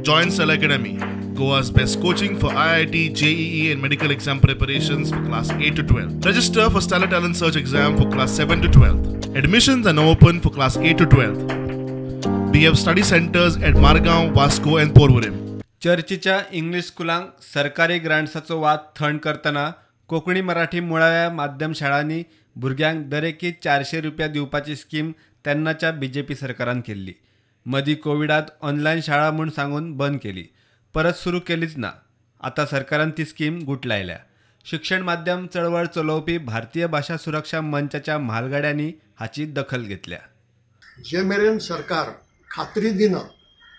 Join Stellar Academy, Goa's best coaching for IIT, JEE and medical exam preparations for class 8 to 12. Register for Stellar Talent Search exam for class 7 to 12. Admissions are now open for class 8 to 12. We have study centers at Margao, Vasco and Porvorim. चर्चीच्या English स्कुलांक सरकारी ग्रांट्साचो वाद थंड करतना कोंकणी मराठी मुळाव्या माध्यम शाळांनी भुरग्यांक दरेकी 400 रुपया दिवपाची स्कीम तेन्नाच्या बीजेपी सरकारान केल्ली. मदीं कोविडांत ऑनलायन शाळा म्हूण सांगून बंद केली, परत सुरू केलीच ना. आतां सरकारान ती स्कीम गुटलायल्या. शिक्षण माध्यम चळवळ चलोवपी भारतीय भाशा सुरक्षा मंचाच्या म्हालगड्यांनी हाची दखल घेतल्या. जे मेरेन सरकार खात्री दिना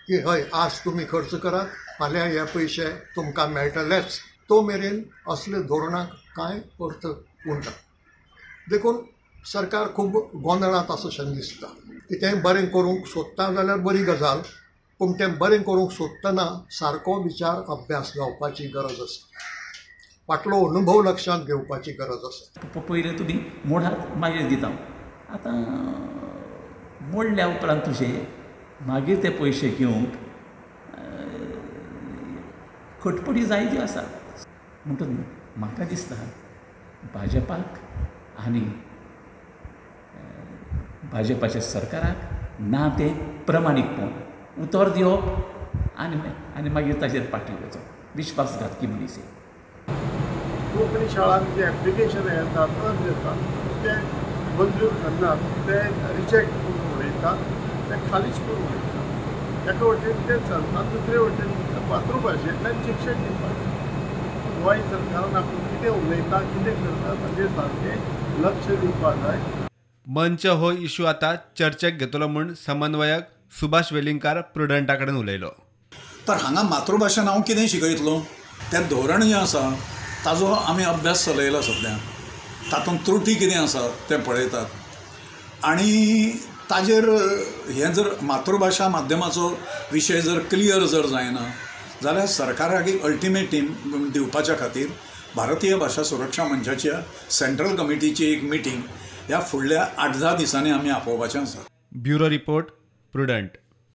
की हय आज तुमी खर्च करात, फाल्यां हे पयशे तुमकां मेळटलेच, तो मेरेन असले धोरणाक कांय अर्थ उरना. देखून सरकार खूब गोंदळांत आसा अशें दिसता. कितेंय बरें करूंक सोदता जाल्यार बरी गजाल, पूण तें बरें करूंक सोदतना सारको विचार अभ्यास जावपाची गरज आसा, फाटलो अनुभव लक्षांत घेवपाची गरज आसा. पयलीं तुमी मोडात मागीर दिता, आतां मोडल्या उपरांत तुजे मागीर ते पयशे घेवंक खटपटी जायत्यो आसा. म्हणटून म्हाका दिसता भाजपाक आनी भाजपाच्या सरकाराक ना तें प्रमाणीकपण, उतर दिवप आनी आनी मागीर ताचेर फाटीं वचप, विश्वासघातकी मनीस. कोंकणी शाळांक जे एप्लिकेशन येतात, अर्ज येतात, ते मंजूर करनात, ते रिजेक्ट करून उडयतात, ते खालीच करून उडयतात. एका वटेन तें चलता, दुसरे वटेन मातृभाशेंतल्यान शिक्षण दिवपाचें. गोंय सरकारान आपूण कितें उलयता, कितें करता ताचेर सारकें लक्ष दिवपाक जाय. मंच हो इशू आतां चर्चेक घेतलो म्हूण समन्वयक सुभाष वेलिंगकार प्रुडंटा कडेन उलयलो. तर हांगा मातृभाशेन हांव कितें शिकयतलो तें धोरण जें आसा ताजो आमी अभ्यास चलयला सद्या. तातूंत त्रुटी कितें आसा तें पळयतात आनी ताजेर हें जर मातृभाशा माध्यमाचो विशय जर क्लियर जर जायना जाल्यार सरकाराक एक अल्टिमेटीम दिवपाच्या खातीर भारतीय भाशा सुरक्षा मंचाच्या सेंट्रल कमिटीची एक मिटींग ह्या फुडल्या 8-10 दिसांनी आमी आपोवपाचें आसा. Bureau report, Prudent.